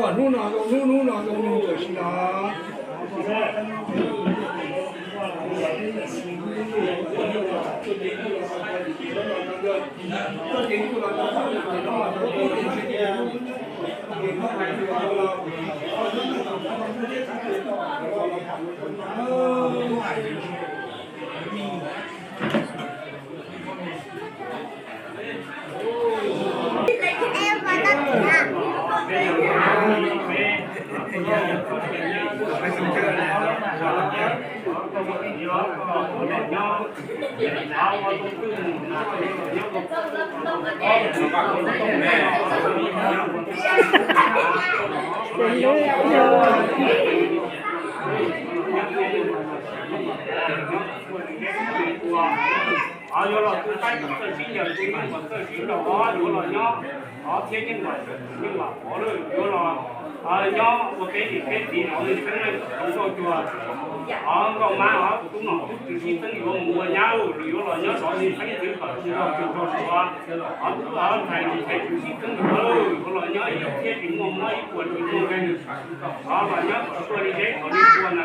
Hnub no zoo hnub, hnub no zoo nyoog tam sim no. Yuav los tus taib tus txawj sib ncaws, tus nyuj mus txawj sib nraus, yuav los nyob thiab yeej lam, yeej lam pov lawm, yuav los nyob ua peb niam peb txiv los li xeeb leej tau nkauj cuag, nkauj mab os, kuv tub nom tub tswv sib txeeb yuav mus ua nyab, yuav los nyob zov li xeeb txwv kom tsis nrog tug nrog suav, ntxhais ntxhais tswv sib txeeb yuav, yuav los nyob ib yam thiab tsis muaj mob ib puas tsis muaj nkeeg, los nyob kom tuaj li deb kom li pua na.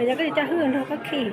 Yog koj tsis coj hwj nrog koj khij.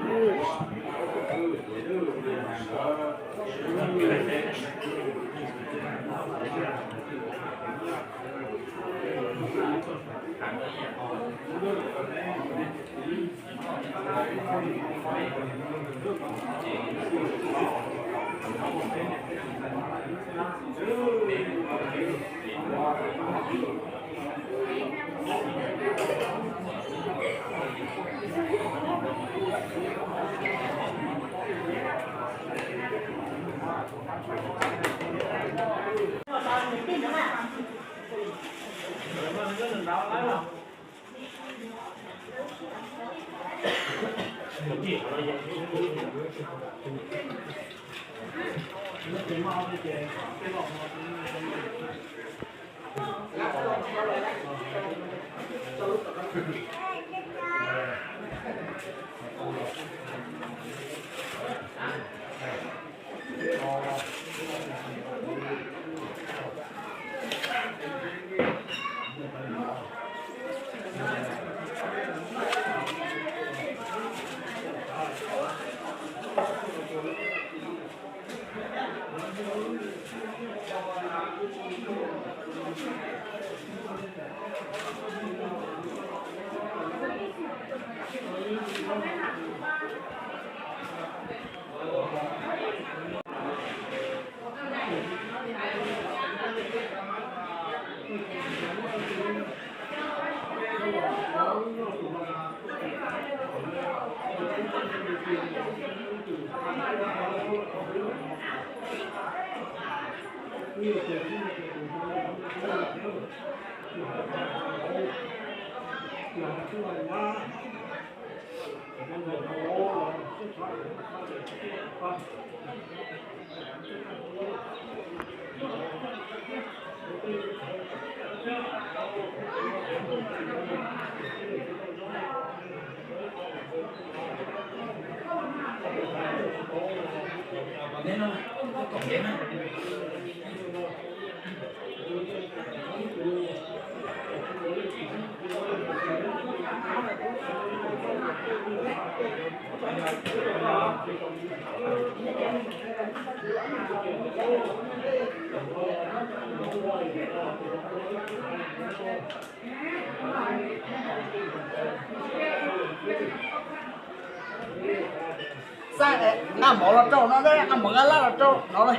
Xab nqa mov los rau no, nqa mov nqa laj los rau no li.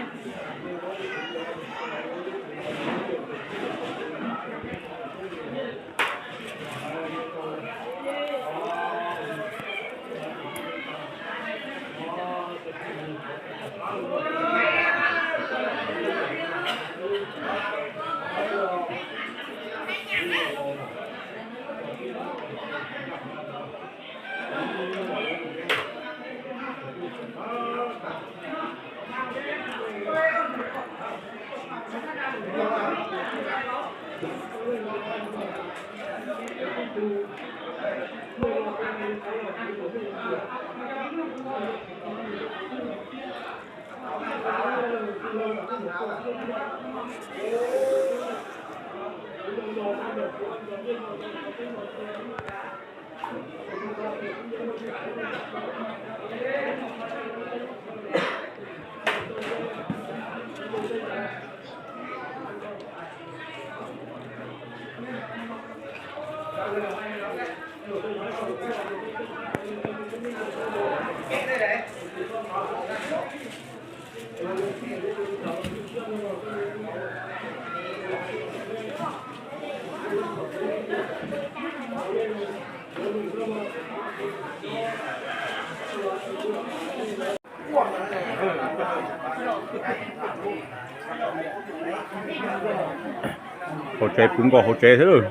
Hauv tsev puv nkaus hauv tsev xwb.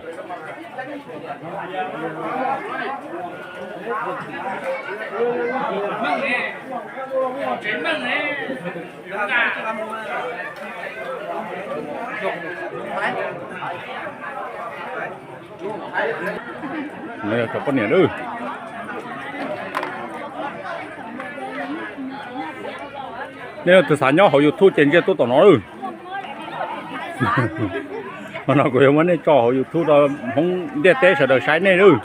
No yog cov poj niam lawm. Nej leej twg xav nyob hauv YouTube ces ntsia tuaj tom no lawm. Hmo no kuv yuav muab nej tso hauv YouTube rau Hmoob ntiaj teb sawv daws saib nej lawm.